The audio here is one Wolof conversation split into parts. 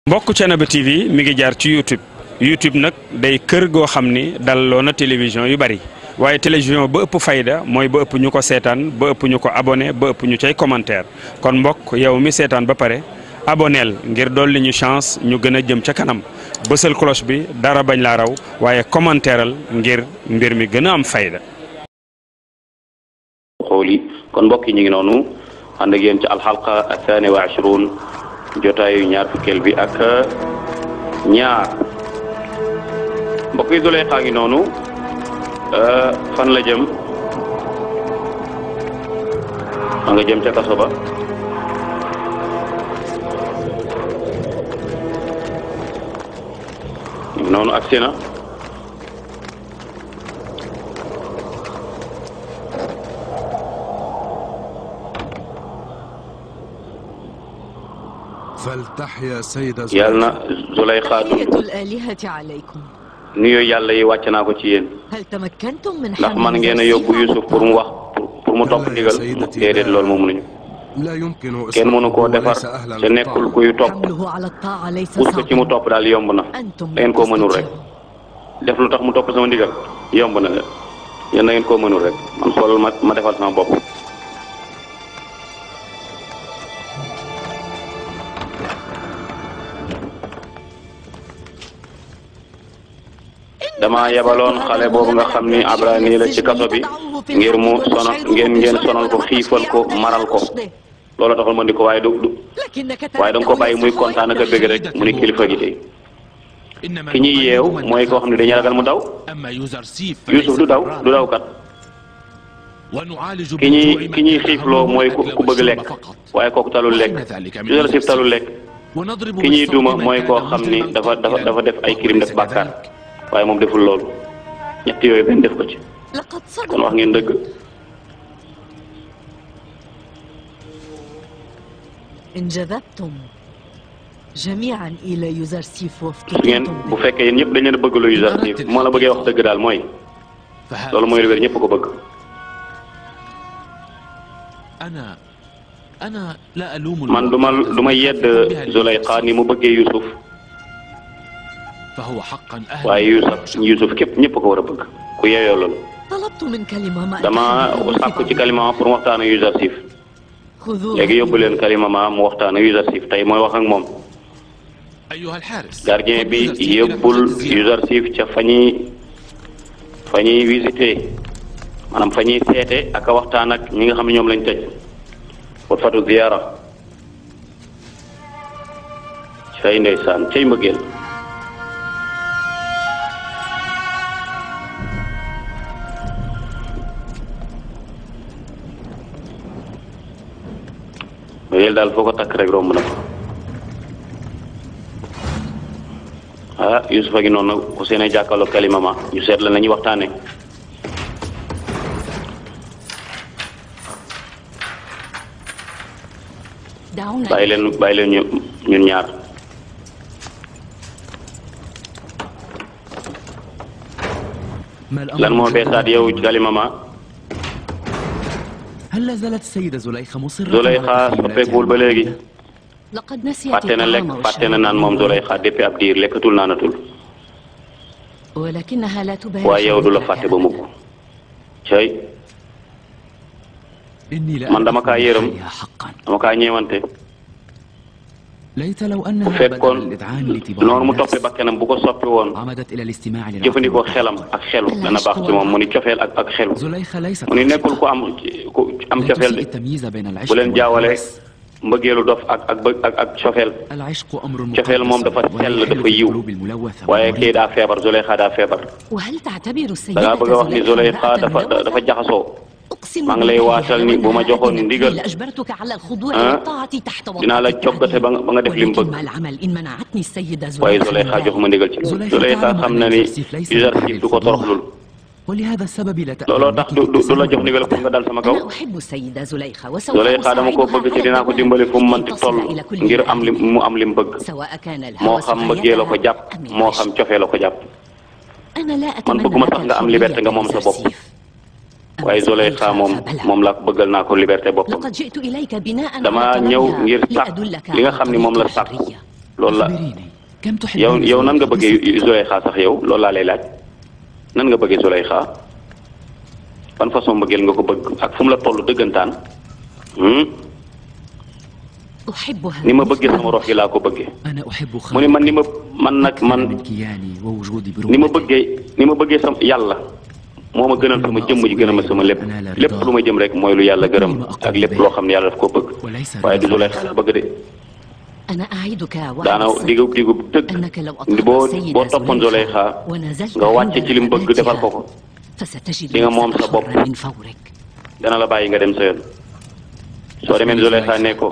mbokk Thiénaba TV mi ngi jaar ci YouTube nag day kër goo xam ni dalloo na télévision yu bari waaye télévision ba ëpp fayda mooy ba ëpp ñu ko seetaan ba ëpp ñu ko abonné ba ëpp ñu cay commentaire kon mbokk yow mi seetaan ba pare aboneel ngir dolli ñu chance ñu gën a jëm ca kanam bësal cloche bi dara bañ laa raw waaye commentaireal ngir mbir mi gën a am fayda. xooli kon mbokk yi ñu ngi noonu ànd ak yéen ci alxalqa athani wa ashruun jotaayu ñaar fukkeel bi ak ñaar mbokk yi Zuleyxa ngi noonu fan la jëm ma nga jëm ca kaso ba noonu agsi na yal na Zuleyxa nuyoo yàlla yi wàcc naa ko ci yéen ndax man ngeen a yóbbu Yusuf pour mu wax pour mu topp ndigal déedéet loolu moom mënuñu kenn mënu koo defar te nekkul kuy topp pour que ci mu topp daal yomb na da ngeen koo mënul rek def lu tax mu topp sama ndigal yomb na de yéen da ngeen koo mënul rek man xoolal ma defal sama bopp. dama yebaloon xale boobu nga xam ni Abrani la ci kaso bi ngir mu sonal ngeen sonal ko xiifal ko maral ko loolu taxul ma di ko waaye waaye da nga ko bàyyi muy kontaan ak a bëgg rek mu ni kilifa gi tey ki ñuy yeew mooy koo xam ne dañuy ragal mu daw Yusuf du daw kat ki ñuy xiifloo mooy ku bëgg lekk waaye kooku talul lekk Yuusuf talul lekk ki ñuy duma mooy koo xam ni dafa def ay crime def bàkkaar waaye moom deful loolu ñett yooyu benn def ko ci kon wax ngeen dëgg. ngeen bu fekkee yéen ñëpp dañ leen a bëgg lu Yuzarsif moo la bëggee wax dëgg daal mooy loolu mooy lu wér ñëpp ko bëgg. man du ma yedd Zuleyxa ni mu bëggee Yusuf waaye Yusuf képp ñëpp ko war a bëgg ku yeeyoo loolu. dama sàkku ci kalima pour mu waxtaan ak Yuzarsif léegi yóbbu leen kalima mu waxtaan ak Yuzarsif tey mooy wax ak moom. gardien bi yóbbul Yuzarsif ca fa ñuy visité maanaam fa ñuy seete ak a waxtaan ak ñi nga xam ne ñoom lañ tëj pour fatu ziyaara cay ndeysaan cay mbëggeel. yéen daal foo ko takk rek romb na ko Yusuf a ngi noonu ku seen ay jàkkaarloo kalima ma ñu seet la nañuy waxtaane bàyyi leen ñun ñaar lan moo beesaat yow kalima ma Zuleyxa soppeekuwul ba léegi fàtte na lekk fàtte na naan moom Zuleyxa depuis ab diir lekkatul naanatul waaye yow du la fàtte ba mukk cay man dama kaa yërëm dama kaa ñeewante bu fekkoon noonu mu toppee bakkanam bu ko soppi woon jëfandikoo xelam ak xelu dana baax ci moom mu ni cofeel ak xelu mu ni nekkul ku am cofeel de bu leen jaawale mbëggeelu dof ak cofeel moom dafa sell dafa yiw waaye kii daa feebar Zuleyxa daa feebar da ngaa bëgg a wax ni Zuleyxa dafa jaxasoo maa ngi lay waatal ni bu ma joxoon ndigal dinaa la coggate ba nga def li mu bëgg waaye Zuleyxa joxuma ndigal ci loolu Zuleyxa xam na ni Yuzarsif du ko toroxlul looloo tax du la jox ndigal pour nga dal sama kaw Zuleyxa dama ko bëgg ci dinaa ko dimbali fu mu mënti toll ngir mu am li mu bëgg moo xam mbëggee la ko jàpp moo xam cofee la ko jàpp man bëgguma sax nga am liberté nga moom sa bopp. waaye Zuleyxa moom laa ko bëggal naa ko liberté boppam dama ñëw ngir sàkk li nga xam ni moom la sàkku loolu la yow nan nga bëggee Zulaykha sax yow loolu laa lay laaj nan nga bëggee Zulaykha ban façon mbëggeel nga ko bëgg ak fu mu la toll dëggantaan ni ma bëggee sama rox gi laa ko bëggee mu ne man ni ma bëggee sama yàlla moo ma gënal sama jëmm ji gën a ma sama lépp lu ma jëm rek mooy lu yàlla gërëm ak lépp loo xam ne yàlla daf koo bëgg waaye du Zulaykha la bëgg de daana digu dëgg boo toppoon Zulaykha nga wàcce ci li mu bëgg defal ko di nga moom sa bopp dana la bàyyi nga dem sa yoon soo demee Zulaykha ne ko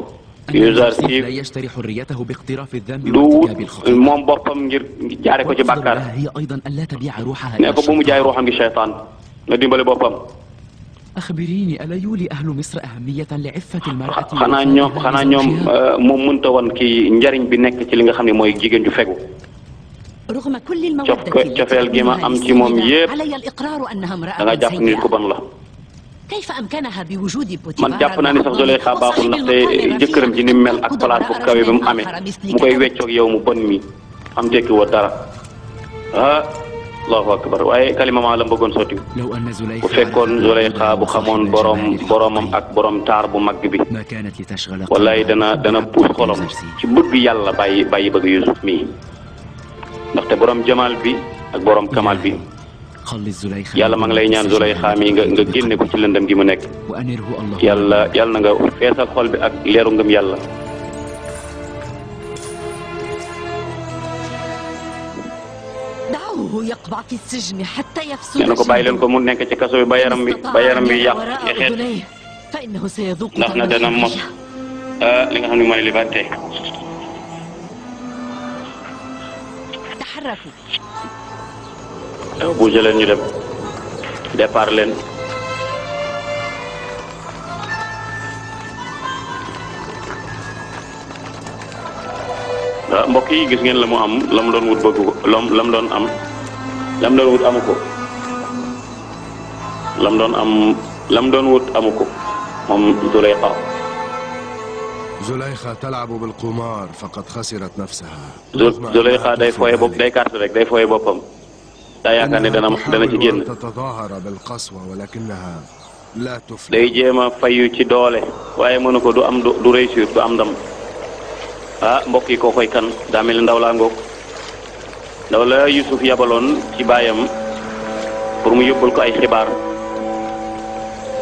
Yuzarsif du moom boppam ngir jaare ko ci bàkkaar ne ko bu mu jaay ruuxam gi seytaan nga dimbale boppam xanaa ñoom moom mënta woon kii njariñ bi nekk ci li nga xam ne mooy jigéen ju fegu cofeel gi ma am ci moom yépp da nga jàpp nit ku bon la man jàpp naa ni sax Zulaykha baaxul ndaxte jëkkëram ji ni mu mel ak place bu kawe bi mu amee mu koy weccoog yow mu bon mi am tekki woo dara allahu akbar waaye kalima maa la bëggoon sotti bu fekkoon Zulaykha bu xamoon boromam ak borom taar bu mag bi wallaay dana puus xolam ci bëgg yàlla bàyyi bëgg Yuusuf mii ndaxte borom jamaal bi ak borom kamal bi yàlla maa ngi lay ñaan Zulaykha mi nga génne ko ci lëndëm gi mu nekk yàlla na nga feesal xol bi ak leeru ngëm yàlla. nee na ko bàyyi leen ko mu nekk ci kaso bi ba yaram bi yàq xeet ndax na dana mos li nga xam ne mooy liberté. bougé leen ñu dem départ leen waaw mbokk yi gis ngeen la mu am la mu doon wut bëgg ko la mu doon am la mu doon wut amu ko la mu doon wut amu ko moom Zulaykha. Zulaykha day fooye bopp day carte rek day fooye boppam. daa yaakaar ne dana ci génn day jéem a fayu ci doole waaye mënu ko du réussir du am ndam mbokk yi koo koy kan daa mel ni ndaw laa ngoog ndaw la Yuusuf yabaloon ci baayam pour mu yóbbul ko ay xibaar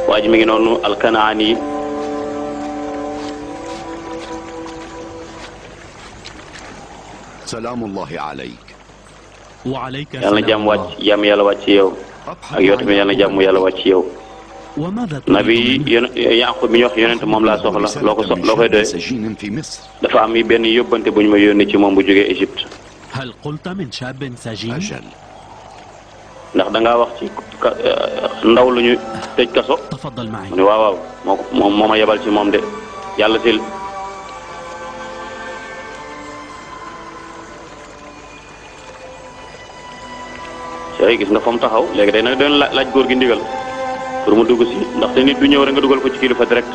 waa ji mi ngi noonu alkanaani salaamullahi alayk yàlla na jàmm yàlla wàcc ci yow ak yow tamit yàlla na jàmm yàlla wàcc ci yow nabi Yaaqub bi ñu wax yonent moom laa soxla loo koy doy dafa am benn yóbbante bu ñu ma yónni ci moom bu jógee Égypte ndax da ngaa wax ci ndaw lu ñu tëj kaso mu ne waaw moo ma yebal ci moom de yàlla sil sooy gis nga fa mu taxaw léegi day nag doon laaj góor gi ndigal pour mu dugg si ndaxte nit du ñëw rek nga dugal ko ci kilifa direct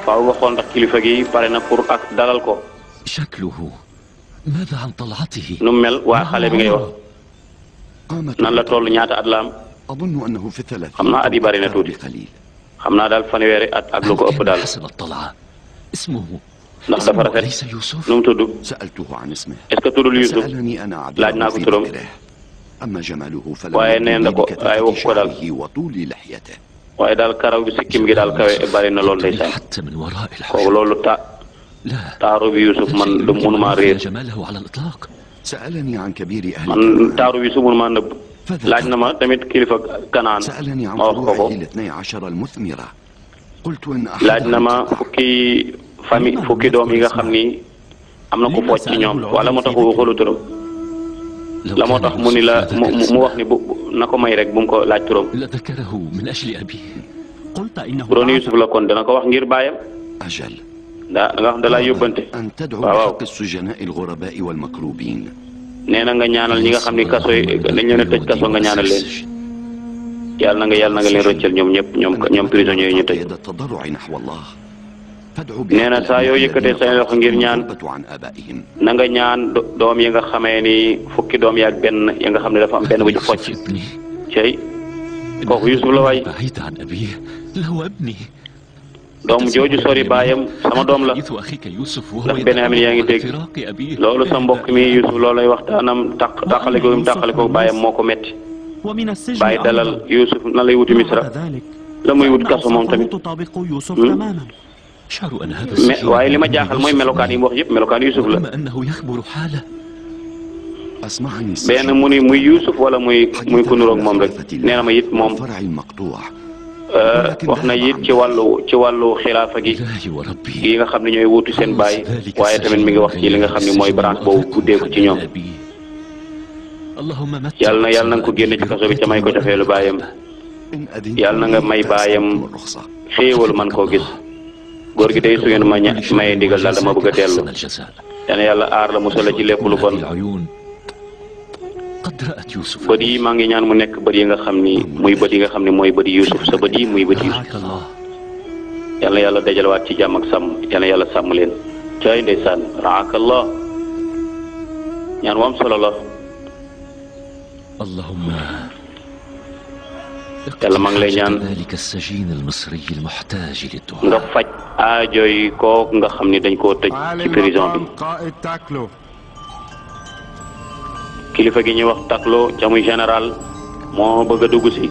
faaw nga xool ndax kilifa gi pare na pour ak dalal ko. nu mu mel waa xale bi ngay wax nan la toll ñaata at la am xam naa at yi bari na tuuti xam naa daal fanweeri at ak lu ko ëpp daal ndax dafa rafet nu mu tudd est-ce que tuddul Yuusuf laaj naa ko turam. waaye nee na ko waaye wax ko daal waaye daal karaw bi sikkim gi daal kawe bari na loolu ndeysaan kooku loolu taaru bi Yuusuf man du mënuma réer man taaru bi su mënuma nëbb laaj na ma tamit kilifa Kanaan ma wax ko laaj na ma fukki doom yi nga xam ni am na ko focc ci ñoom wala moo tax waxulu turam la moo tax mu ni la mu wax ni na ko may rek bu mu ko laaj turam bu doon Yuusuf la kon dana ko wax ngir baayam da nga xam da laa yóbbante waaw nee na nga ñaanal ñi nga xam ni kaso yi dañ leen a tëj kaso nga ñaanal leen yàlla na nga leen rëccal ñoom ñëpp ñoom prisonniers yi ñu tëj nee na saa yoo yëkkatee say loxo ngir ñaan na nga ñaan doom yi nga xamee ni fukki doom yaak benn ya nga xam ne dafa am benn bu ci focc cey kooku Yusuf la waay doom jooju sori baayam sama doom la ndax Benyamin yaa ngi dégg loolu sa mbokk mi Yusuf loolay waxtaanam tàqale ko baayam moo ko metti bàyyi dalal Yusuf na lay wuti Misra la muy wut kaso moom tamit mais waaye li ma jaaxal mooy melokaan yi mu wax yëpp melokaan Yusuf la benn mu ni muy Yusuf wala muy ku nuroog moom rek nee na ma it moom wax na it ci wàllu xilaafa gi yi nga xam ne ñooy wuutu seen baay waaye tamit mi ngi wax ci li nga xam ne mooy branche boobu guddeeku ci ñoom yàlla na nga ko génne ci kaso bi ca may ko cofeelu baayam yàlla na nga may baayam xéewal man koo gis góor gi day su ngeen ma maye ndigal daal dama bëgg a dellu yal na yàlla aar la musal la ci lépp lu bon bët yi maa ngi ñaan mu nekk bët yi nga xam ni muy bët yi nga xam ne mooy bët Yusuf sa bët yi muy bët Yusuf yal na yàlla dajalewaat ci jàmm ak sàmm yal na yàlla sàmm leen cay ndeysaan raakallah ñaan wam solo la yàlla maa ngi lay ñaan nga faj aajo yi kooku nga xam ni dañ koo tëj ci prison bi kilifa gi ñuy wax Taklo ca muy général moo bëgg a dugg si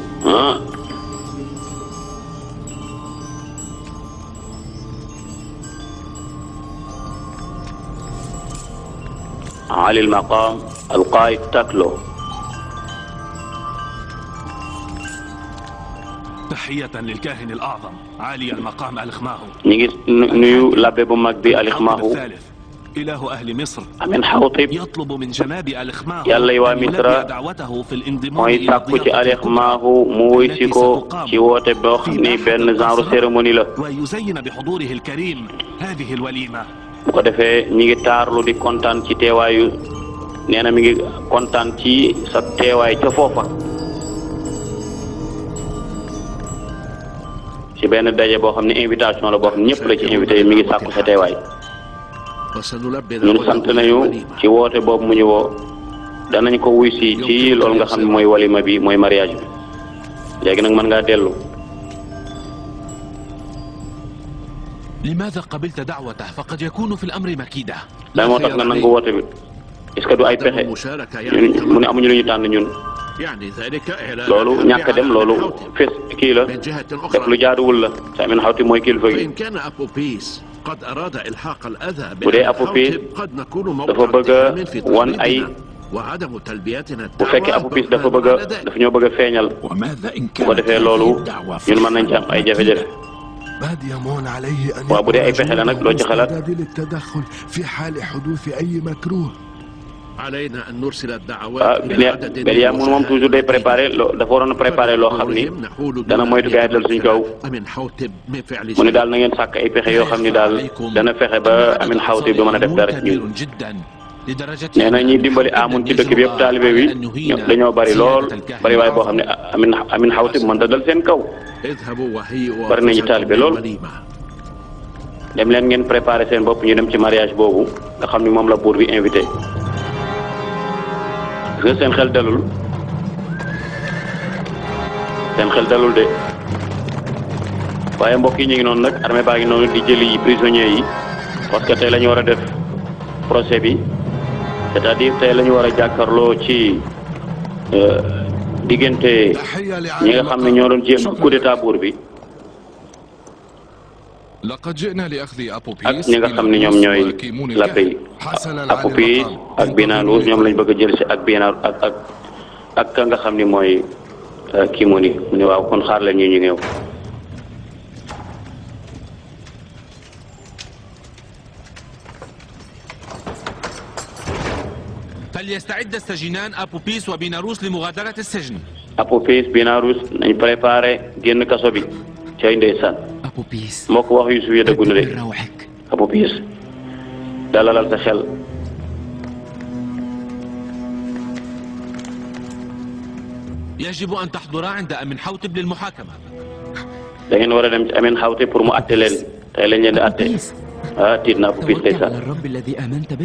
Ali al-Maqam al-Qaid Taklo تحية للكاهن الأعظم عالي المقام الإخماهو ñi ngi nuyu labbe bu mag bi al-Ikhmahu إله أهل مصر Amin Xawtib يطلب من جناب الإخماهو yàlla yi waa Misra دعوته في الانضمام mooy sàkku ci al-Ikhmahu mu wuy si ko ci woote boo xam ni benn genre cérémonie la ويزين بحضوره الكريم هذه الوليمة bu ko defee ñi ngi taarlu di kontaan ci teewaayu nee na mi ngi kontaan ci sa teewaay ca foofa ci benn daje boo xam ne invitation la boo xam ne ñëpp la ci invité mi ngi sàkku sa teewaay ñun sant nañu ci woote boobu mu ñu woo danañ ko wuy si ci loolu nga xam ne mooy walima bi mooy mariage bi léegi nag mën ngaa dellu. لماذا قبلت دعوته فقد يكون في الأمر مكيدة. lan moo tax nga nangu woote bi est-ce que du ay pexe mu ne amuñu lu ñu tànn ñun loolu ñàkk a dem loolu fes kii la def lu jaaduwul la sa Amin Xawti mooy kilifa gi bu dee Apopis dafa bëgg a wan ay bu fekkee Apopis dafa ñoo bëgg a feeñal bu ko defee loolu ñun mën nañ ci am ay jafe-jafe waaw bu dee ay pexe la nag loo ci xalaat Benyamin moom toujours day préparé dafa waroon a préparé loo xam ni dana moytu gars yi dal suñ kaw mu ne daal na ngeen sàkk ay pexe yoo xam ni daal dana fexe ba Amin Xawtib du mën a def dara ci ñun nee na ñi dimbali amun ci dëkk bi yëpp taalibe bi dañoo bari lool bari waaye boo xam ne Amin Xawtib mën da dal seen kaw bari nañu taalibe lool dem leen ngeen préparé seen bopp ñu dem ci mariage boobu nga xam ni moom la buur bi invité nga seen xel dalul de waaye mbokk yi ñu ngi noonu nag armée baa ngi noonu di jëli prisonniers yi parce que tey la ñu war a def procès bi c'est-à-dire tey la ñu war a jàkkaarloo ci diggante ñi nga xam ne ñoo doon jéem coup d'état buur bi ak ñi nga xam ne ñoom ñooy labbe yi Apopis ak Binanus ñoom lañ bëgg a jël si ak ak ka nga xam ni mooy kii mu ni waaw kon xaar leen ñu ñëw. فليستعد السجينان أبوبيس وبيناروس لمغادرة السجن. Apopis Binarus nañ préparé génn kaso bi cay ndeysaan moo ko wax Yusuf ya dëggu na de Apopis dalalal sa xel يجب أن تحضرا عند أمين حوتب للمحاكمة. da ngeen war a dem ci Amin Xawtib pour mu atte leen tey lañ leen di àtte ah tiit naa Apu Piis ndeysaan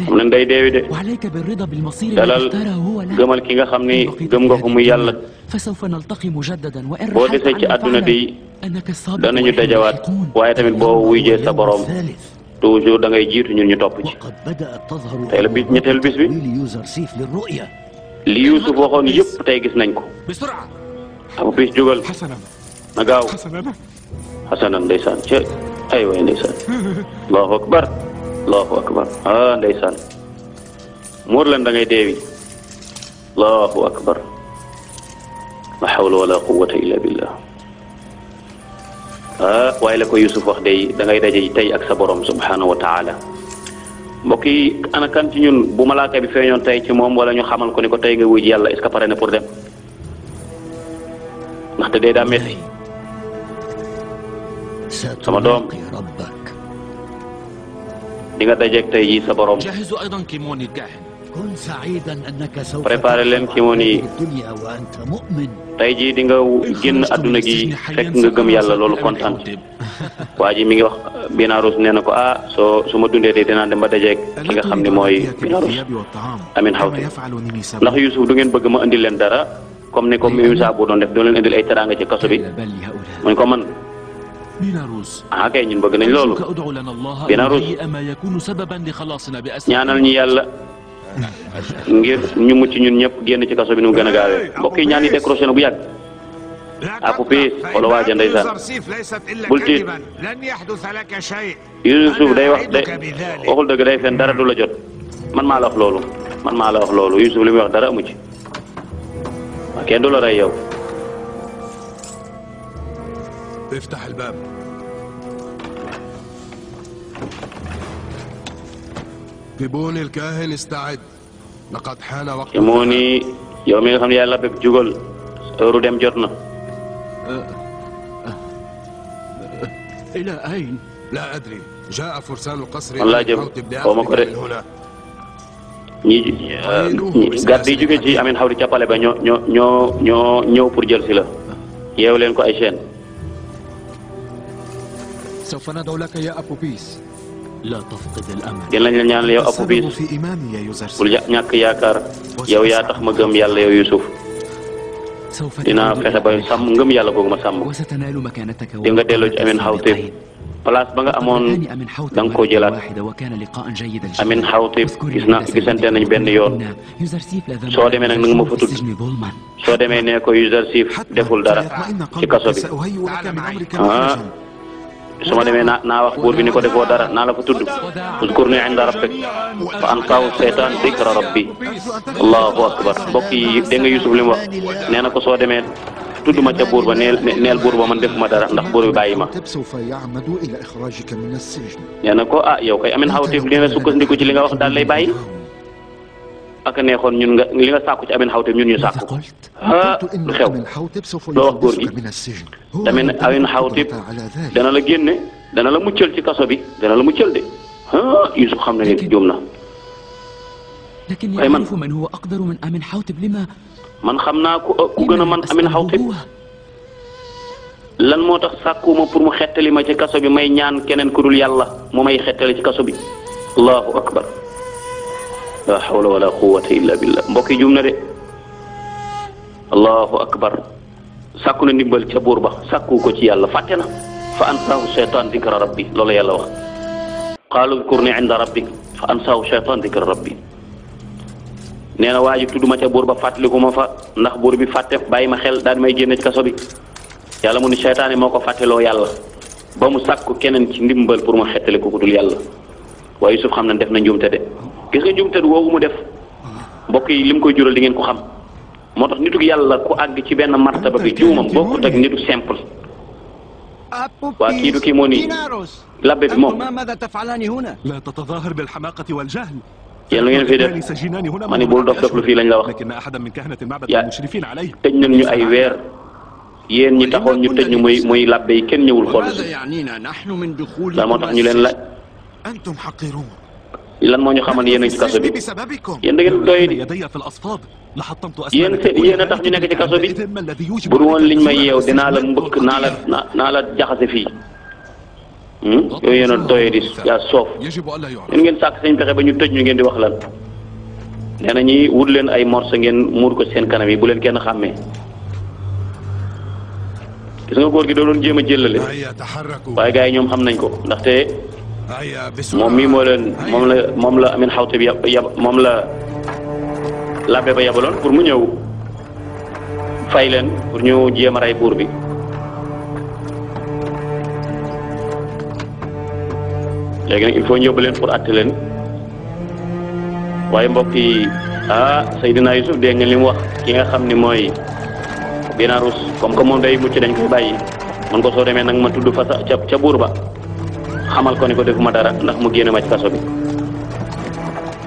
xam nañ day deewi de dalal gëmal ki nga xam ni gëm nga ko muy yàlla boo desee ci àdduna di danañu dajawaat waaye tamit boo wuyjee sa borom toujours da ngay jiitu ñun ñu topp ci tey la bis ñetteelu bis bi li Yuusuf waxoon yëpp tey gis nañ ko Apu Piis jógal na gaaw xasanan ndeysaan ca ay waay ndeysaan allahu akbar allahu akbar ah ndeysaan muur leen da ngay deewi allahu akbar la hawla wala quwwata illa billah ah waaye la ko Yuusuf wax day da ngay daje tey ak sa borom subhanahu wa taala mbokk yi ana kan ci ñun bu malaaka bi feeñoon tey ci moom wala ñu xamal ko ni ko tey nga wuy ji yàlla est-ce que pare na pour dem ndaxte day daa metti sama doom di nga dajeeg tey jii sa borom préparé leen kimoon yi tey jii di nga génn adduna gi fekk nga gëm yàlla loolu kontaan waa ji mi ngi wax Binarus nee na ko su ma dundee tey dinaa dem ba dajeeg ki nga xam ne mooy Binarus Amin Xawti ndax Yuusuf du ngeen bëgg ma indil leen dara comme ni ko Moussa bu doon def doo leen indil ay teraanga ci kaso bi mu ko man kay ñun bëgg nañ loolu Binarus ñaanal ñi yàlla ngir ñu mucc ñun ñëpp génn ci kaso bi nu mu gën a gaawee mbokk yi ñaan yi décroché na bu yàgg Apu Piis wala waaja ndeysaan bul tiit Yuusuf day wax waxul dëgg day fen dara du la jot man maa la wax loolu Yuusuf li muy wax dara amu ci kenn du la rey yow افتح الباب كيموني الكاهن استعد لقد حان وقت كيموني yow mi nga xam ne yàlla bépp jugal heure dem jot na إلى أين؟ لا أدري جاء فرسان القصر walla jëm xaw ma ko de ñi garde yi jóge ci Amin Xawti ca pale ba ñoo ñëw pour jël si la yeew leen ko ay chaîne سوف ندعو لك يا أبو بيس لا تفقد الأمل dinañ la ñaanal yow Apu Piis bul ñàkk yaakaar yow yaa tax ma gëm yàlla yow Yuusuf dinaa fexe ba sàmm ngëm yàlla googu ma sàmm di nga delloo ci Amin Xawti place ba nga amoon da nga koo jëlaat Amin Xawti gisante nañ benn yoon soo demee nag na nga ma fa tudd soo demee ne ko Yuusuf deful dara ci kaso bi su ma demee naa wax buur bi ni ko defoo dara naa la fa tudd uzkurni inda rabbik fa ansaahu seytaan dikra rabbi allahu akbar mbokk yi dégg nga Yuusuf li mu wax nee na ko soo demee tudd ma ca buur ba neel buur ba man defuma dara ndax buur bi bàyyi ma nee na ko yow kay Amin Xawti li nga sukkandiku ci li nga wax daal lay bàyyi ak neexoon ñun nga li nga sàkku ci Amin Xawti ñun ñu sàkku lu xew doo wax góor gi tamit Amin Xawti dana la génne dana la muccal ci kaso bi dana la muccal de Yuusuf xam na ne juum na waaye man xam naa ku gën a man Amin Xawti lan moo tax sàkkuma pour mu xettali ma ci kaso bi may ñaan keneen ku dul yàlla mu may xettali ci kaso bi allahu akbar la hawla wala quwwata illa billah mbokk yi juum na de allahu akbar sàkku na ndimbal ca buur ba sàkku ko ci yàlla fàtte na fa ansaahu shaytaan dikra rabbi loolu yàlla wax qaalu udkurni inda rabbik fa ansaahu shaytaan dikra rabbi nee na waa ji tudd ma ca buur ba fàttaliku ma fa ndax buur bi fàtte bàyyi ma xel daal di may génne ci kaso bi yàlla mu ni seytaane moo ko fàtteloo yàlla ba mu sàkku keneen ci ndimbal pour mu xettali ko ku dul yàlla waaye Yuusuf xam na def na njuumte de gis nga njuumte woowu mu def mbokk yi lim koy jural di ngeen ko xam moo tax nitu yàlla ku àgg ci benn martaba bi juumam bokkut ak nitu simple waa kii du kii moo ni labbe bi moom لا تتظاهر بالحماقة والجهل yéen lu ngeen fi def ma ni bul dof dof lu fii lañ la wax yaa tëj nañ ñu ay weer yéen ñi taxoon ñu tëj ñu muy labbe yi kenn ñëwul xool lan moo tax ñu leen laaj lan moo ñu xamal yéen a ngi ci kaso bi yéen da ngeen doy di yéen a tax ñu nekk ci kaso bi bu dul woon liñ may yeew dinaa la mbëkk naa la jaxase fii yooyu yéen a doye di yaa soof yéen ngeen sàkk seen pexe ba ñu tëj ñu ngeen di wax lan nee na ñi wut leen ay morso ngeen muur ko seen kanam yi bu leen kenn xàmmee gis nga góor gi da doon jéem a jëllale waaye gars yi ñoom xam nañ ko ndaxte moom mii moo leen moom la Amin Xawte bi moom la labbe ba yabaloon pour mu ñëw fay leen pour ñu jéem a rey buur bi léegi nag il faut ñëw ba leen pour àtte leen waaye mbokk yi Seydina Yusuf dégg nga li mu wax ki nga xam ni mooy Binarus comme que moom day mucc dañ koy bàyyi man ko soo demee nag ma tudd fa ca buur ba xamal ko ni ko defuma dara ndax mu génne ma ci kaso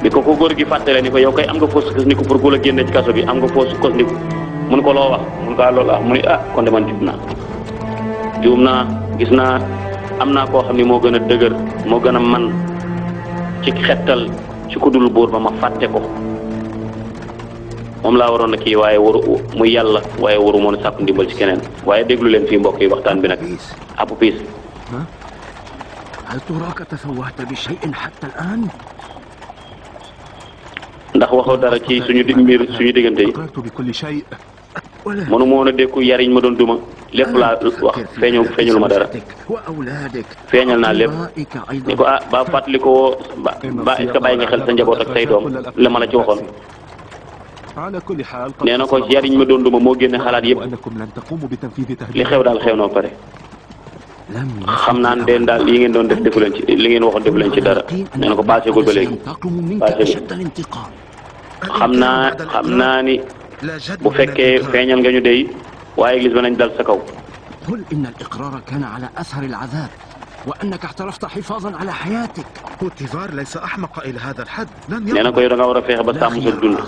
bi ko góor gi fàttale ni ko yow kay am nga foo sukkandiku pour ku la génne ci kaso bi am nga foo sukkandiku mun ko loo wax mun ko loolu wax mu ni kon de man juum naa gis naa am naa koo xam ni moo gën a dëgër moo gën a man ci xettal ci ku dul buur ba ma fàtte ko moom laa waroon na kii waaye waru muy yàlla waaye waru moon sàkku ndimbal ci keneen waaye déglu leen fii mbokk yi waxtaan bi nag Abu Piis هل تراك تفوهت بشيء حتى الآن؟ ndax waxoo dara ci suñu diggante yi mënu ma woon a dékku yariñ ma doon duma lépp laa wax feeñul ma dara feeñal naa lépp ni ko ba fàttali ko ba est-ce que bàyyi nga xel sa njaboot ak say doom la ma la ci waxoon nee na ko yariñ ma doon duma moo génne xalaat yëpp li xew daal xew na ba pare xam naa ne den daal yi ngeen doon def defu leen ci li ngeen waxoon defu leen ci dara nee na ko passé gul ba léegi passé gul xam naa ni bu fekkee feeñal nga ñu dey waaye église ba nañ dal sa kaw. قل إن الإقرار كان على أثر العذاب وأنك اعترفت حفاظا على حياتك. بوتيفار ليس أحمق إلى هذا الحد. nee na ko yow da nga war a fexe ba sàmm sa dund.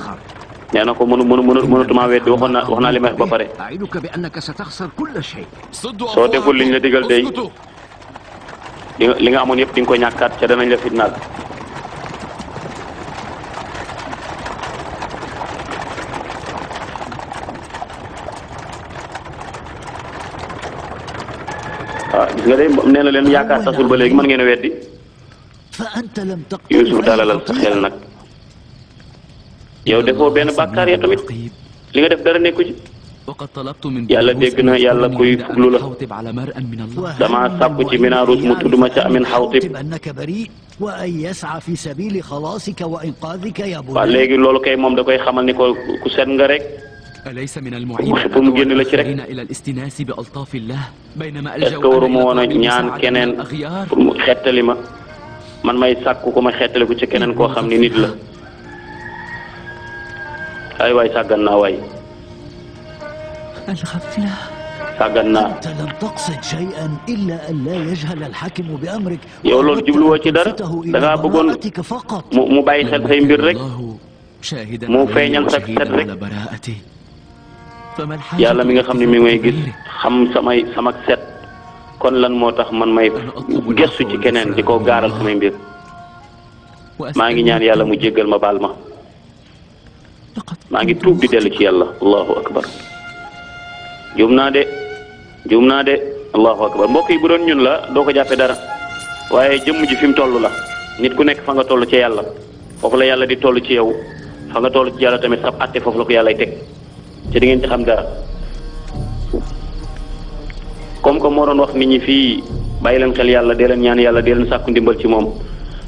nee na ko mënutuma weddi wax naa li ma wax ba pare. أعدك بأنك ستخسر كل شيء. soo deful liñ la digal dey li nga amoon yëpp di nga ko ñàkkaat ca danañ la fitnaal. gis nga de nee na leen yaakaar tasul ba léegi mën ngeen a weddi. Yuusuf dalalal sa xel nag yow defoo benn bàkkaar ya tamit li nga def dara nekku ci yàlla dégg na yàlla kuy fuglu la dama sàkku ci Binarus mu tudd ma ca Amin Xawtib waaw léegi loolu kay moom da koy xamal ni ko ku set nga rek pour mu génn la ci rek est-ce que waruma woon a ñaan keneen pour mu xettali ma man may sàkku ko ma xettali ko ci keneen koo xam ni nit la ay waay sàggan naa waay sàggan naa yow loolu jubluwoo ci dara da ngaa bëggoon mu bàyyi xel say mbir rek mu feeñal sa set rek yàlla mi nga xam ne mi may gis xam sama set kon lan moo tax man may gestu ci keneen di ko gaaral samay mbir maa ngi ñaan yàlla mu jéggal ma baal ma maa ngi tuub di dellu ci yàlla allahu akbar juum naa de allahu akbar mbokk yi bu doon ñun la doo ko jàppe dara waaye jëmm ji fi mu toll la nit ku nekk fa nga toll ci yàlla foofu la yàlla di toll ci yow fa nga toll ci yàlla tamit sab àtte foofu la ko yàllay teg ci di ngeen ci xam dara comme que moo doon wax nit ñi fii bàyyi leen xel yàlla dee leen ñaan yàlla dee leen sàkku ndimbal ci moom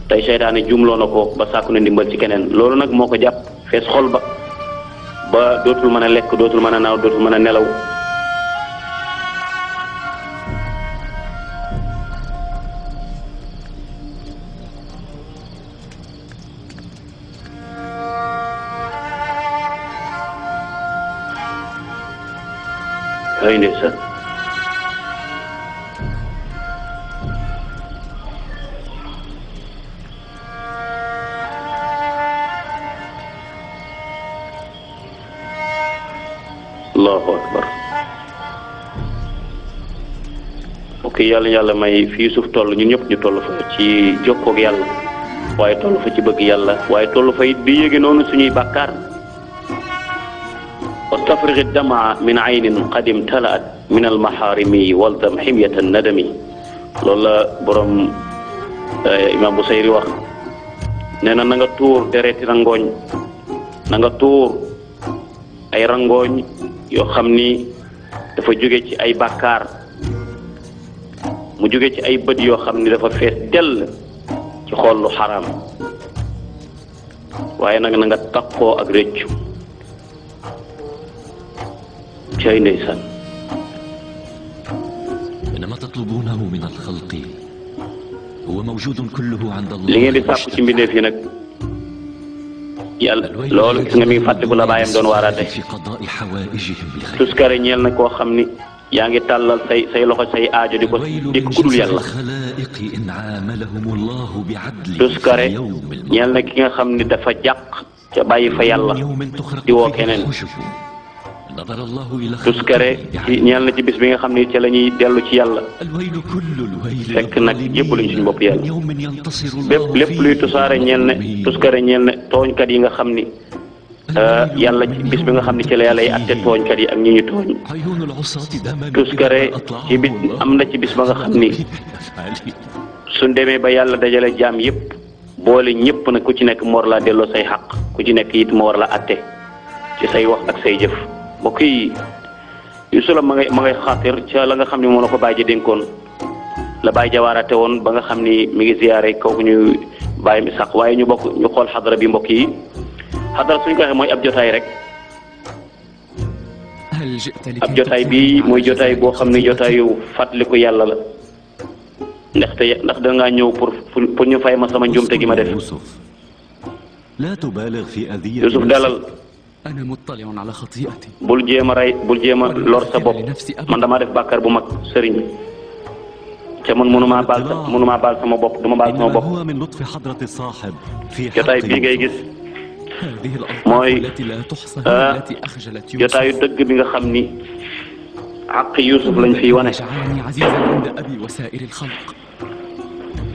tey seytaane jumloo na ko ba sàkku na ndimbal ci keneen loolu nag moo ko jàpp fees xol ba dootul mën a lekk dootul mën a naaw dootul mën a nelaw ay ndeysaan allahu akbar ok yàlla may fii suuf toll ñun ñëpp ñu toll fa ci jokkoog yàlla waaye toll fa ci bëgg yàlla waaye toll fa it di yéege noonu suñuy bàkkaar wastafrigi damaa min aynin qad imtalaat min almaxaarimi walzam ximyata nadami loolu la borom imam Busayri wax nee na na nga tuur dereti rangooñ na nga tuur ay rangooñ yoo xam ni dafa jóge ci ay bàkkaar mu jóge ci ay bët yoo xam ni dafa fees dell ci xool lu xaraam waaye nag na nga takkoo ak rëccu cay ndeysaan إنما تطلبونه من الخلق هو موجود كله عند الله li ngeen di sàkku ci mbindeef yi nag yàlla loolu gis nga mi ngi fàttaliku la baayam doon waaraate في قضاء حوائجهم بخير tuskare ñeel na koo xam ni yaa ngi tàllal say loxo say aajo di ko kudul yàlla الخلائق إن عاملهم الله بعدل tuskare ñeel na ki nga xam ni dafa jàq ca bàyyi fa yàlla di woo keneen نظر الله إلى tuskare ñeel na ci bis bi nga xam ni ca la ñuy dellu ci yàlla الويل كل الويل fekk nag jébbaluñ suñu bopp yàlla يوم ينتصر bépp الله lépp luy tusaare ñeel ne tuskare ñeel ne tooñkat yi nga xam ni yàlla ci bis bi nga xam ni ci la yàlla yi atte tooñkat yi ak ñi ñu tooñ عيون العصاة دما tuskare ci bis am na ci bis ba nga xam ni suñ demee ba yàlla dajale jaam yépp boole ñëpp nag ku ci nekk mu war laa delloo say xaq ku ci nekk it mu war la atte ci say wax ak say jëf mbokk yi Yuusufa ma ngay xaatir ca la nga xam ni moo la ko bàyyi ja dénkoon la bàyyi ja waaraate woon ba nga xam ni mi ngi ziyaare kooku ñu bàyyi mi sax waaye ñu bokk ñu xool xadara bi mbokk yi xadara suñ ko waxee mooy ab jotaay rek ab jotaay bi mooy jotaay boo xam ni jotaayu fàttaliku yàlla la ndax da ngaa ñëw pour ñu fay ma sama njuumte gi ma def Yuusuf dalal bul jéem a rey bul jéem a lor sa bopp man damaa def bàkkaar bu mag sëriñ te man mënumaa baal sama bopp duma baal sama bopp jotaay bii ngay gis mooy jotaayu dëgg bi nga xam ni àq Yuusuf lañ fiy wane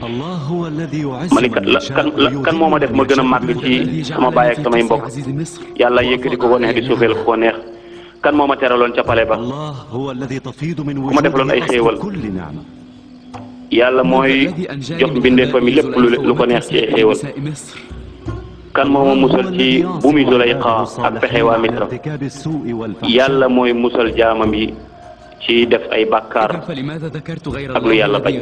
ma ni kan moo ma def ma gën a màgg ci sama baay ak samay mbokk yàlla yëkkati ko neex di suufeel ko neex kan moo ma teraloon ca pale ba ku ma defaloon ay xéewal yàlla mooy jox mbindeefam yi lépp lu ko neex ci ay xéewal kan moo ma musal ci buumi Zulayxa ak pexe waa Misra yàlla mooy musal jaamam yi ci def ay bàkkaar ak lu yàlla bañ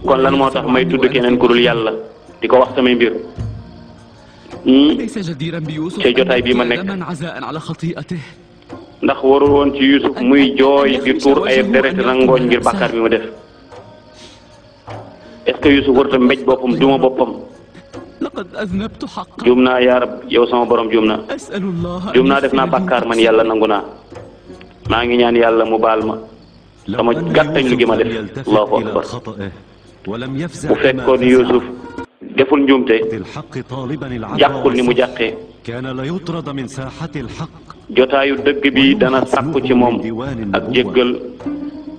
kon lan moo tax may tudd keneen ku dul yàlla di ko wax samay mbir ci jotaay bii ma nekk ndax warul woon ci Yuusuf muy jooy di tuur ay deret rangooñ ngir bàkkaar bi ma def est-ce que Yuusuf warut a mbéj boppam duma boppam juum naa yaa rab yow sama borom juum naa def naa bàkkaar man yàlla nangu naa maa ngi ñaan yàlla mu baal ma sama gàttañ lu gi ma def allahu akbar bu fekkoon Yuusuf deful njuumte jàqul ni mu jàqee jotaayu dëgg bi dana sàkku ci moom ak jéggal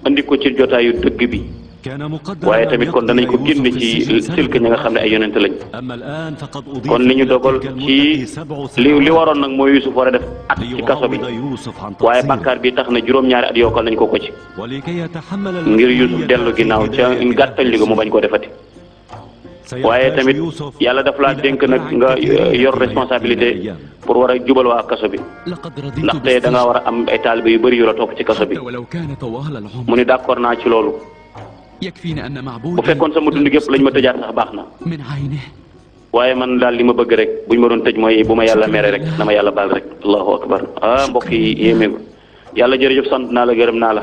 andi ko ci jotaayu dëgg bi waaye tamit kon danañ ko génne ci silk ñi nga xam ne ay yonent lañ kon li ñu dogal ci li waroon nag mooy Yuusuf war a def at ci kaso bi waaye bàkkaar bi tax na juróom-ñaari at yokkal nañ ko ci ngir Yuusuf dellu ginnaaw ca gàttañ li mu bañ koo defati waaye tamit yàlla daf laa dénk nag nga yor responsabilité pour war a jubal waa kaso bi ndaxte da nga war a am ay taalibe yu bëri yu la topp ci kaso bi mu ni d'accord naa ci loolu bu fekkoon sama dund gépp lañ ma tëjaat sax baax na waaye man daal li ma bëgg rek buñ ma doon tëj mooy bu ma yàlla mere rek na ma yàlla baal rek allahu akbar mbokk yi yéemeegu yàlla jërëjëf sant naa la gërëm naa la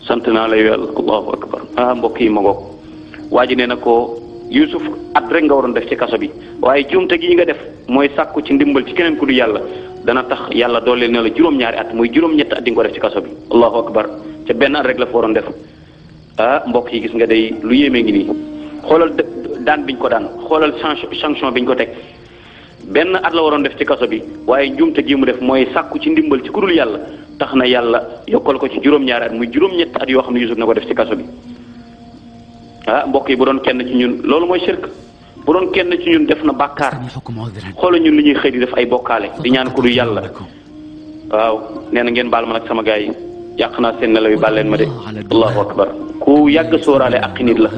sant naa la yàlla allahu akbar mbokk yi ma ngoog waa ji nee na ko Yuusuf at rek nga waroon def ci kaso bi waaye juumte gi nga def mooy sàkku ci ndimbal ci keneen ku du yàlla dana tax yàlla doole ne la juróom-ñaari at muy juróom-ñetti at di nga ko def ci kaso bi allahu akbar ca benn at rek la fa waroon def mbokk yi gis nga day lu yéemee ngi nii xoolal daan biñ ko daan xoolal sanction biñ ko teg benn at la waroon def ci kaso bi waaye njuumte gi mu def mooy sàkku ci ndimbal ci ku dul yàlla tax na yàlla yokkal ko ci juróom-ñaari at muy juróom-ñetti at yoo xam ne Yuusuf na ko def ci kaso bi mbokk yi bu doon kenn ci ñun loolu mooy shirk bu doon kenn ci ñun def na bàkkaar xoolal ñun li ñuy xëy di def ay bokkaale di ñaan ku dul yàlla waaw nee na ngeen baal ma nag sama gars yi yàq naa seen nelaw yi baal leen ma de allahu akbar ku yàgg sóoraale ak nit la.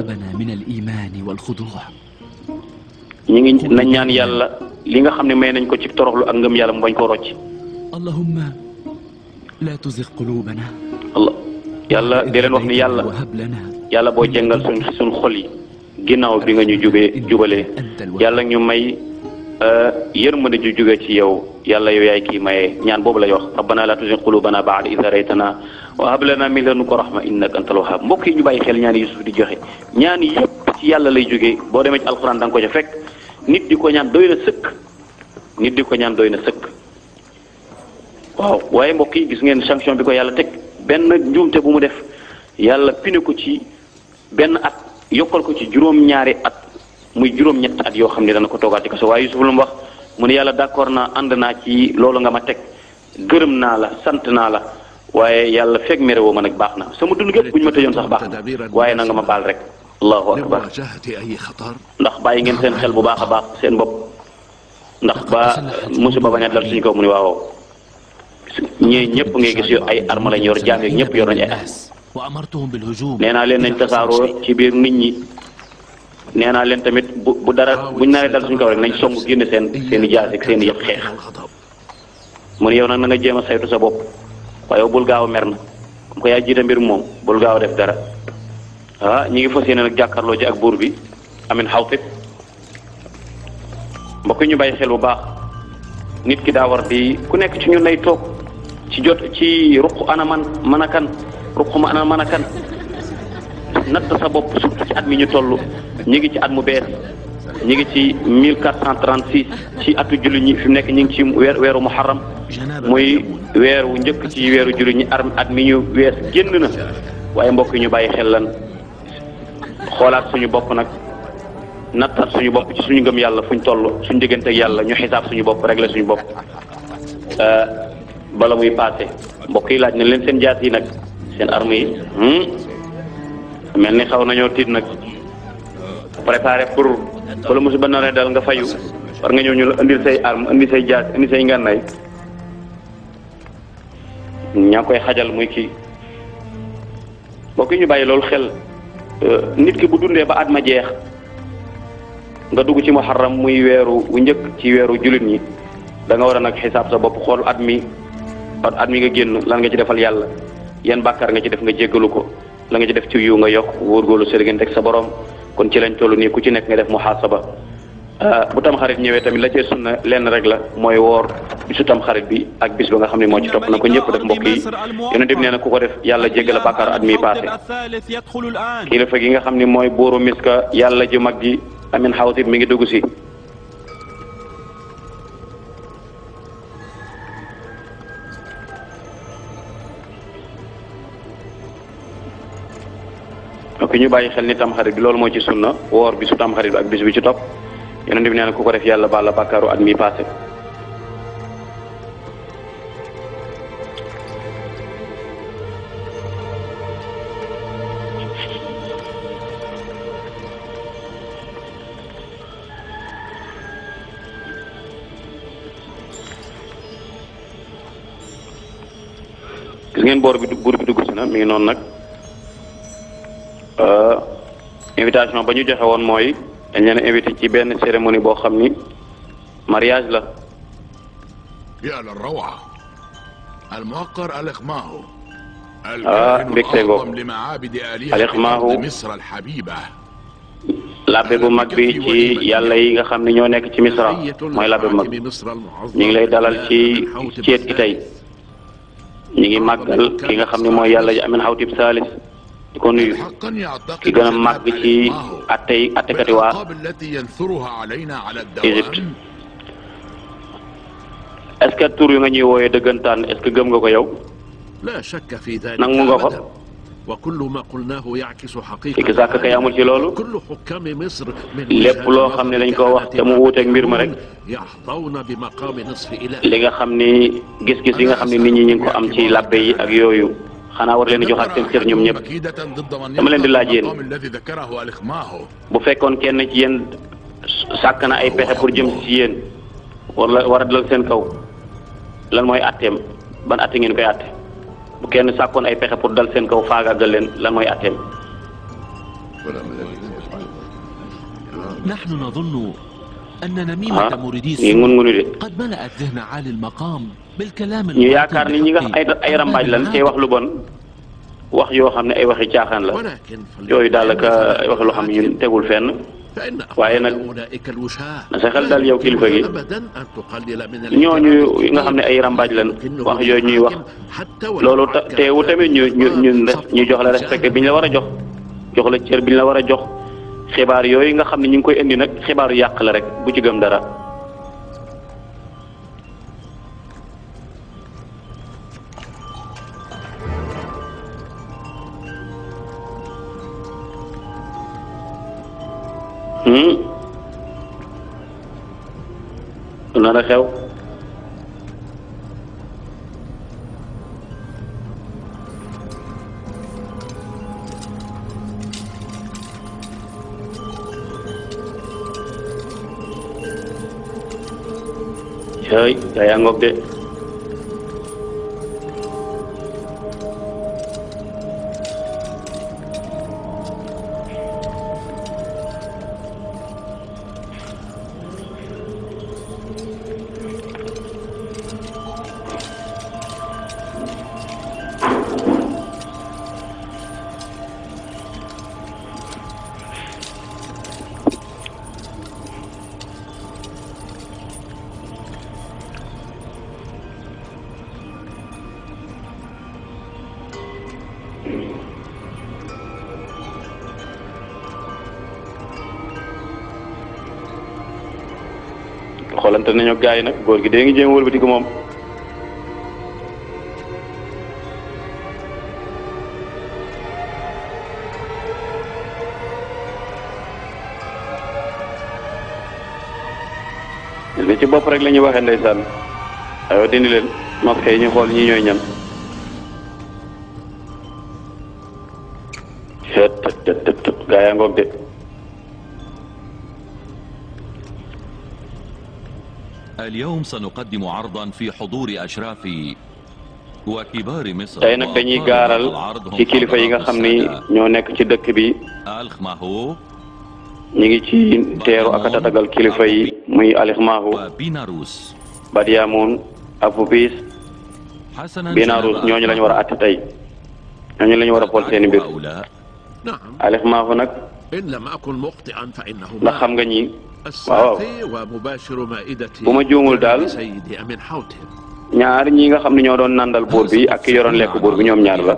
ñu ngi nañ ñaan yàlla li nga xam ne may nañ ko ci toroxlu ak ngëm yàlla mu bañ koo rocc. Allah yàlla di leen wax ni yàlla boo jëngal suñ xol yi ginnaaw bi nga ñu jubalee yàlla ñu may yërmande ju jóge ci yow yàlla yow yaay kii maye ñaan boobu lay wax rabbana la tuzigh qulubana ba'da idh hadaytana wa hab lana min ladunka rahma innaka antal wahhab. mbokk yi ñu bàyyi xel ñaan Yuusuf di joxe ñaan yépp ci yàlla lay jógee boo demee ci alxuraan da nga ko ca fekk nit di ko ñaan doy na sëkk waaw waaye mbokk yi gis ngeen sanction bi ko yàlla teg benn njuumte bu mu def yàlla pine ko ci benn at yokkal ko ci juróom-ñaari at muy juróom-ñetti at yoo xam ne dana ko toogaat ci kaso waaye Yuusuf lu mu wax mu ne yàlla d'accord naa ànd naa ci loolu nga ma teg gërëm naa la sant naa la waaye yàlla fekk mere woo ma nag baax na sama dund gépp bu ñu ma tëjoon sax baax na waaye na nga ma baal rek. allahu akbar ndax bàyyi ngeen seen xel bu baax a baax seen bopp ndax ba musiba bañ a dal suñu kaw mu ni waaw ñii ñëpp ngay gis ay arme lañ yor jaam yeeg ñëpp yor nañu ay nee naa leen nañ tasaaroo ci biir nit ñi nee naa leen tamit bu dara buñ naree dal suñu kaw rek nañ song génne seen i jaas ak seen i yëpp xeex mu ne yow nag na nga jéem a saytu sa bopp waaye yow bul gaaw a mer na comme que yaa jiite mbir moom bul gaaw a def dara ñi ngi fas yéene nag jàkkaarloo ji ak buur bi Amin Xawtib mbokk ñu bàyyi xel bu baax nit ki daa war di ku nekk ci ñun nay toog ci ruq ana man mën a kan ruq ma ana mën a kan natt sa bopp surtout ci at mi ñu toll ñi ngi ci at mu bees ñi ngi ci 1436 ci atu jullit ñi fi mu nekk ñi ngi ci weeru muharram muy weer wu njëkk ci weeru jullit ñi at mi ñu wees génn na waaye mbokk yi ñu bàyyi xel lan xoolaat suñu bopp nag nattaat suñu bopp ci suñu ngëm yàlla fuñ toll suñu diggante ak yàlla ñu xisaab suñu bopp régler suñu bopp bala muy passé mbokk yi laaj na leen seen jaas yi nag seen arme yi mel ni xaw nañoo tiit nag préparé pour bala musiba naree dal nga fayu war nga ñëw ñu la indil say arme indi say jaas indi say ngànnaay ñaa koy xajal muy kii mbokk yi ñu bàyyi loolu xel nit ki bu dundee ba at ma jeex nga dugg ci muharram muy weeru wu njëkk ci weeru jullit ñi da nga war a nag xisaab sa bopp xool at mi nga génn lan nga ci defal yàlla yan bàkkaar nga ci def nga jéggalu ko la nga ci def ci yiw nga yokk wóorgóorlu sa diggante ak sa borom kon ci lañ toll nii ku ci nekk nga def muhaasaba bu tam xarit ñëwee tamit la cee sunna lenn rek la mooy woor bisu tam xarit bi ak bis ba nga xam ne moo ci topp na ko ñëpp def mbokk yi yonent bi nee na ku ko def yàlla jéggal bàkkaar at mi passé kilifa gi nga xam ne mooy buuru Miska yàlla ji mag ji Amin Xawtib mi ngi dugg si ok ñu bàyyi xel ni tamxarit bi loolu moo ci sunna woor bisu tamxarit bi ak bis bi ci topp yonent bi nee na ku ko def yàlla baal la bàkkaaru at mi passé gis ngeen buur bi dugg si na mi ngi noonu nag invitation ba ñu joxe woon mooy dañ leen invité ci benn cérémonie boo xam ni mariage la. mbégte ngoog Alixmaahu labbe bu mag bi ci yàlla yi nga xam ne ñoo nekk ci Misra mooy labbe bu mag ñu ngi lay dalal ci ceet gi tey ñu ngi màggal ki nga xam ne mooy yàlla ji Amin Xawtib Saalis di ko nuyu ki gën a màgg ci attekati waa Égypte est-ce que tur yu nga ñuy wooyee dëggantaan est-ce que gëm nga ko yow nangu nga ko ki sàkk kay amul ci loolu lépp loo xam ne dañ koo wax te mu wuuteeg mbir ma rek li nga xam ni gis-gis yi nga xam ne nit ñi ñu ngi ko am ci labbe yi ak yooyu xanaa war leen di joxaat seen cër ñoom ñëpp dama leen di laaj yéen bu fekkoon kenn ci yéen sàkk na ay pexe pour jëm ci yéen war a dal seen kaw lan mooy atteem ban atte ngeen koy atte bu kenn sàkkoon ay pexe pour dal seen kaw faagaagal leen lan mooy atteem نحن نظن أن نميمة مريدي ngi ngun-nguni de قد ملأت ذهن عالي المقام بالكلام ñu yaakaar ni ñi nga ay rambaaj lan cee wax lu bon wax yoo xam ne ay waxi caaxaan la yooyu daanaka ay wax loo xam ne ñun tegul fenn waaye nag na sa xel daal yow kilifa gi ñooñu nga xam ne ay rambaaj lan wax yooyu ñuy wax loolu teewu tamit ñu jox la respecté bi ñu la war a jox la cër bi ñu la war a jox xibaar yooyu nga xam ne ñu ngi koy indi nag xibaaru yàq la rek bu ci gëm dara. lu nar a xew cëy gaa yaa ngoog de xoolante nañu gaa yi nag góor gi dee ngi jéem wëlbatiku moom li ci bopp rek la ñuy waxee ndeysaan aywa dindi leen masque yi ñu xool ñi ñooy ñan tët gaa yaa ngoog de اليوم سنقدم عرضا في حضور أشراف وكبار مصر. tey nag dañuy gaaral ci kilifa yi nga xam ni ñoo nekk ci dëkk bi ñu ngi ci teeru ak a tatagal kilifa yi muy Alixmaahu Badiamoun Apophis Binarus ñooñu lañu war a àtte tey ñooñu lañu war a xool seeni mbir Alixmaahu nag ndax xam nga ñi waaw bu ma juumul daal ñaar ñi nga xam ne ñoo doon nandal buur bi ak ki yoroon lekk buur bi ñoom ñaar la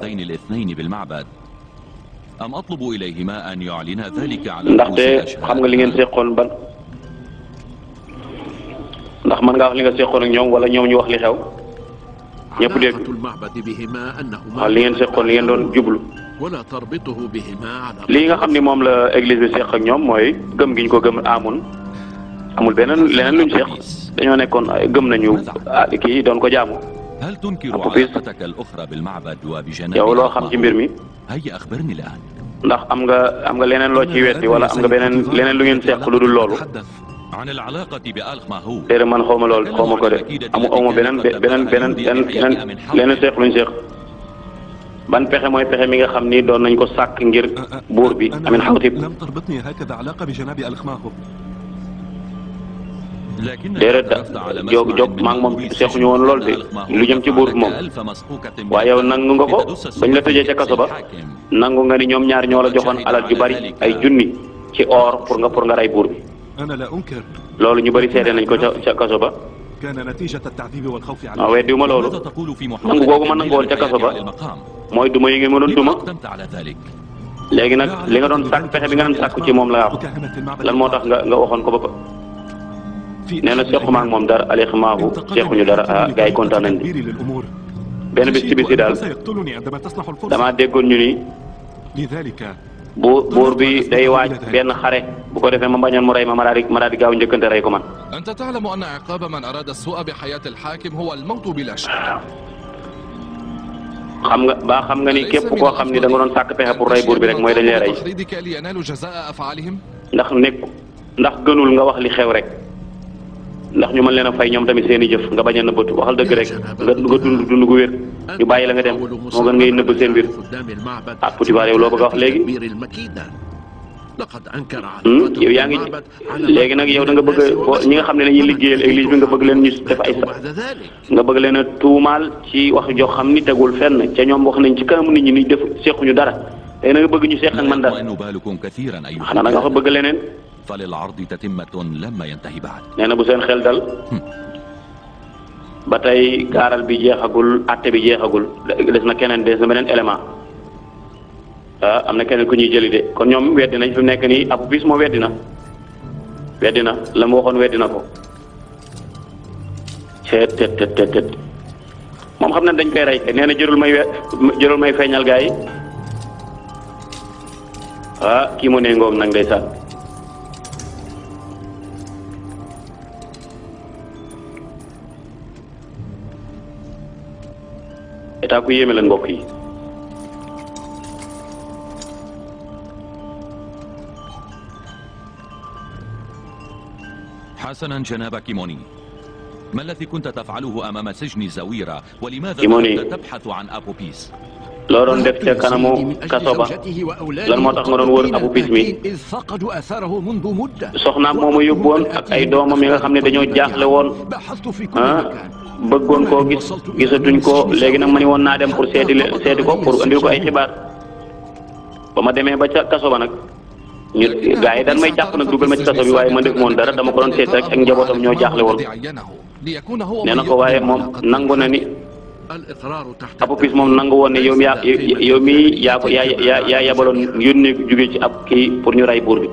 ndaxte xam nga li ngeen seqoon ban ndax mën ngaa wax li nga seqoon ak ñoom wala ñoom ñu wax li xew ñëpp dégg waaw li ngeen seqoon li ngeen doon jublu lii nga xam ni moom la église bi seq ak ñoom mooy gëm gi ñu ko gëm amul beneen leneen luñ seq dañoo nekkoon gëm nañu kii doon ko jaamu Apophis yow loo xam ci mbir mi ndax am nga leneen loo ci weddi wala am nga leneen lu ngeen seq lu dul loolu déedéet man xaw ma loolu xaw ma ko de amu beneen leneen seq luñ seq ban pexe mooy pexe mi nga xam ni doon nañ ko sàkk ngir buur bi Amin Xawtib déedéet jóg maa ngi moom seexuñu woon lool de lu jëm ci buur bi moom waaye yow nangu nga ko bañ la tëjee ca kaso ba nangu nga ni ñoom ñaar ñoo la joxoon alal ju bari ay junni ci or pour nga rey buur bi loolu ñu bari seede nañ ko ca kaso ba waaw weddiwu ma loolu nangu googu ma nangu woon ca kaso ba mooy duma yi ngeen ma doon duma léegi nag li nga doon sàkk pexe bi nga doon sàkku ci moom la wax lan moo tax nga waxoon ko ba ko nee na sequma ak moom dara Alixmaahu sequñu dara gars yi kontaan nañ de benn bis ci bis yi daal damaa déggoon ñu ni buur bi day waaj benn xare bu ko defee ma bañoon mu rey ma daal di gaaw njëkkante rey ko man. أنت تعلم أن عقاب من أراد السوء بحياة الحاكم هو الموت بلا شك. xam nga ni képp koo xam ni da nga doon sàkk pexe pour rey buur bi rek mooy dañ lay rey ndax gënul nga wax li xew rek ndax ñu mën leen a fay ñoom tamit seen i jëf nga bañ a nëbbatu waxal dëgg rek nga dund gu wér ñu bàyyi la nga dem moo gën ngay nëbb seen mbir ah Potifar yow loo bëgg a wax léegi yow yaa ngi léegi nag yow da nga bëgg ñi nga xam ne dañuy liggéeyal église bi nga bëgg leen ñu def ay sax nga bëgg leen a tuumaal ci wax joo xam ni tegul fenn ca ñoom wax nañ ci kanamu nit ñi ni def sequñu dara léegi na nga bëgg ñu seq ak man dara xanaa da nga fa bëgg leneen nee na bu seen xel dal ba tey gaaral bi jeexagul àtte bi jeexagul des na keneen des na beneen élément am na keneen ku ñuy jëli de kon ñoom weddi nañ fi mu nekk nii Abu Bis moo weddi na la mu waxoon weddi na ko tet moom xam na dañ koy rey nee na jërul may feeñal gaa yi kii mu ne ngoog nag ndeysaan état ku yéeme leen mbokk yi حسنا جناب كيموني ما الذي كنت تفعله أمام سجن زويرة ولماذا كيموني تبحث عن أبو بيس loo doon def ca kanamu kaso ba lan moo tax nga doon wër Abu Bis mi soxnaam moomu yóbbu woon ak ay doomam yi nga xam ne dañoo jaaxle woon bëggoon koo gis gisatuñ ko léegi nag ma ni woon naa dem pour seeti ko pour andil ko ay xibaar ba ma demee ba ca kaso ba nag ñu gars yi daan may jàpp nag dugal ma ci kaso bi waaye ma def moon dara dama ko doon seet rek ak njabootam ñoo jaaxle woon nee na ko waaye moom nangu na ni Abu Bis moom nangu woon ne yow mi yaa yabaloon yónnee jóge ci ab kii pour ñu rey buur bi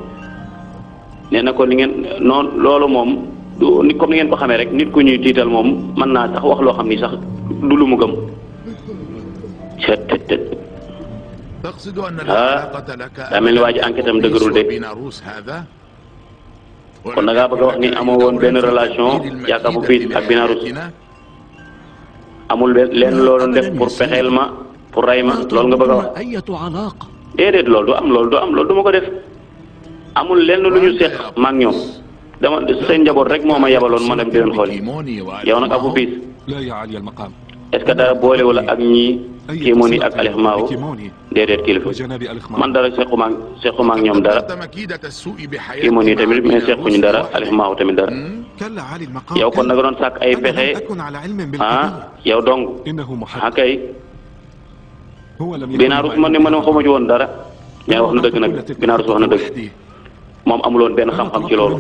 nee na ko ni ngeen noonu loolu moom ni comme ni ngeen ko xamee rek nit ku ñuy tiital moom mën naa sax wax loo xam ni sax du lu mu gëm daa mel ni waa ji enquête am dëgërul de kon da ngaa bëgg a wax ni amoo woon benn relation yaak Abu Bis ak Binarus amul leen loolu def pour pexeel ma pour rey ma loolu nga bëgg a wax déedéet loolu du ma ko def amul lenn lu ñu seq maak ñoom dama seen njaboot rek moo ma yabaloon ma dem di leen xool yow nag Abu Bis est-ce que dara boolewul ak ñii Kimoni ak Alixmaaw déedéet kilifa man dara sequma ak ñoom dara Kimoni tamit mais sequñu dara Alixmaaw tamit dara yow kon nag doon sàkk ay pexe yow dong kay Binarus man ne man xamu ci woon dara mais wax na dëgg nag Binarus wax na dëgg moom amuloon benn xam-xam ci loolu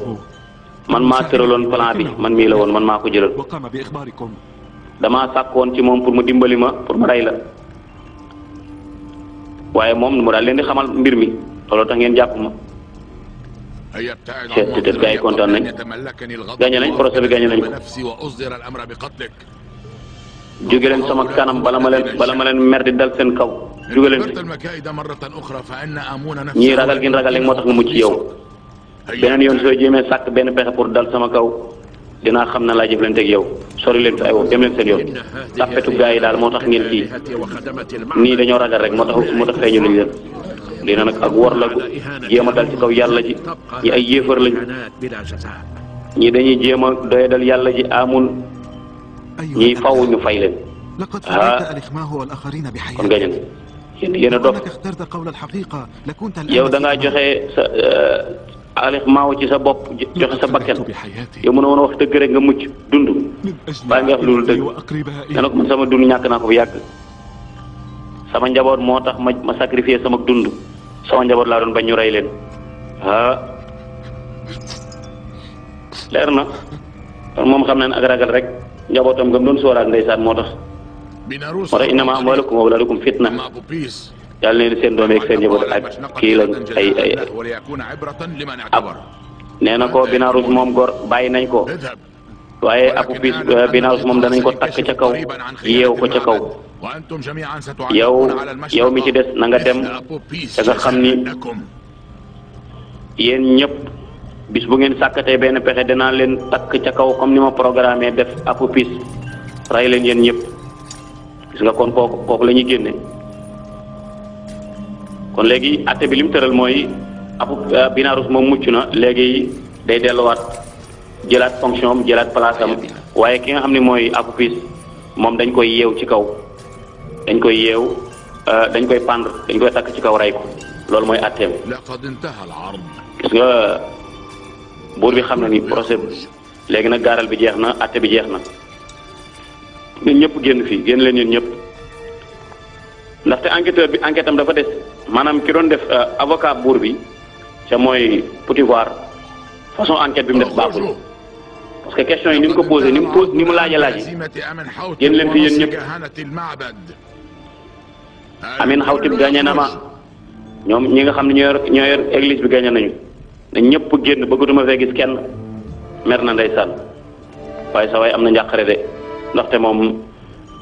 man maa tëraloon plan bi man mii la woon man maa ko jëlal damaa sàkkoon ci moom pour mu dimbali ma pour ma rey la waaye moom mu daal leen di xamal mbir mi looloo tax ngeen jàpp ma te gars yi kontaan nañ gagné nañ procès bi gagné nañ ko jóge leen sama kanam bala ma leen mer di dal seen kaw jóge leen ñii ragal gi ragal moo tax nga mucc yow beneen yoon soo jéemee sàkk benn pexe pour dal sama kaw dinaa xam na laa jëflanteeg yow sori leen fi ay woo dem leen seen yoon tàppetu gars yi daal moo tax ngeen kii nii dañoo ragal rek moo tax feeñu lañ leen lii na nag ak wor la jéem a dal ci kaw yàlla ji ñi ay yéefar lañ ñi dañuy jéem a doye dal yàlla ji amul ñi faw ñu fay leen kon gañan yéen a dof yow da ngaa joxe sa Alixmaaw ci sa bopp joxe sa bakkan yow mën a woon a wax dëgg rek nga mucc dund bàyyi nga wax loolu dëgg dana ko man sama dund ñàkk naa ko bu yàgg sama njaboot moo tax ma sacrifier sama dund sama njaboot laa doon bañ ñu rey leen leer na kon moom xam na ne ak ragal rek njabootam ngam doon sóoraal ndeysaan moo tax innamaa amwaalukum wa awlaadukum fitna yàlla ne seen doom yeeg seen njaboot ak kii la ay nee na ko Binarus moom gor bàyyi nañ ko waaye Abu Bis Binarus moom danañ ko takk ca kaw yeew ko ca kaw yow mi ci des na nga dem da nga xam ni yéen ñëpp bis bu ngeen sàkkatee benn pexe danaa leen takk ca kaw comme ni ma programmé def Abu Bis rey leen yéen ñëpp gis nga kon kooku la ñuy génne kon léegi atte bi li mu tëral mooy Binarus moom mucc na léegi day delluwaat jëlaat fonction am jëlaat place am waaye ki nga xam ne mooy Abu Bis moom dañ koy yeew ci kaw dañ koy yeew dañ koy pendre dañ koy takk ci kaw rey ko loolu mooy atteem. لقد انتهى العرض. gis nga buur bi xam na ni procès léegi nag gaaral bi jeex na atte bi jeex na ñun ñëpp génn fii génn leen ñun ñëpp ndaxte enquêteur bi enquête am dafa des maanaam ki doon def avocat buur bi ca mooy Potifar façon enquête bi mu def baaxul parce que question yi ni mu ko posé ni mu laaje génn leen fi yéen ñëpp. Amin Xawtib gagné na ma ñoom ñi nga xam ne ñoo yor église bi gagné nañu ne ñëpp génn bëggatuma fee gis kenn mer na ndeysaan waaye sa waay am na njàqare de ndaxte moom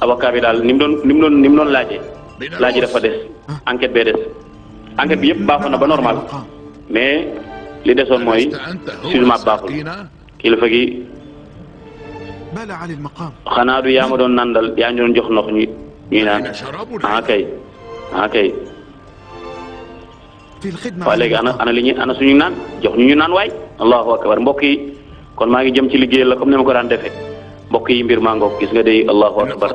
avocat bi daal ni mu doon laaje dafa des enquête bee des enquête bi yëpp baaxoon na ba normal mais li desoon mooy jugement baaxul kilifa gi xanaa du yaa ma doon nandal yaa ñu doon jox ndox ñuy naan kay waaye léegi ana li ñuy ana suñu naan jox ñu naan waay allahu akbar mbokk yi kon maa ngi jëm ci liggéey la comme ni ma ko daan defee mbokk yi mbir maa ngoog gis nga day allahu akbar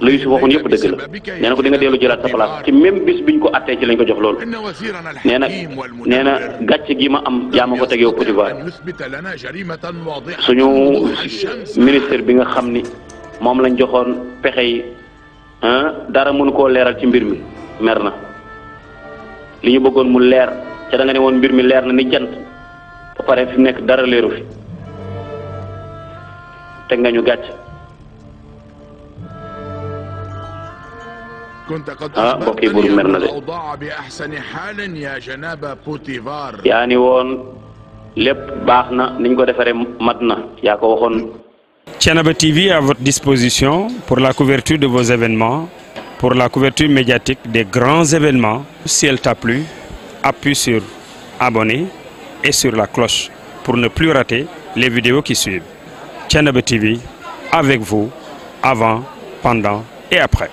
la Yuusuf waxoon yëpp dëgg la nee na ko di nga dellu jëlaat sa place ci même bis biñ ko attee ci lañ ko jox loolu nee na gàcce gi ma am yaa ma ko teg yow Potifar suñu ministre bi nga xam ni moom lañ joxoon pexe yi dara mënu koo leeral ci mbir mi mer na li ñu bëggoon mu leer ca da nga ne woon mbir mi leer na ni jant ba pare fi mu nekk dara leeru fi teg nga ñu gàcc mbokk yi buur mer na de yaa ni woon lépp baax na niñ ko defaree mat na yaa ko waxoon. Thiénaba TV à votre disposition pour la couverture de vos événements, pour la couverture médiatique des grands événements. Si elle t'a plu, appuie sur abonner et sur la cloche pour ne plus rater les vidéos qui suivent. Thiénaba TV avec vous avant, pendant et après.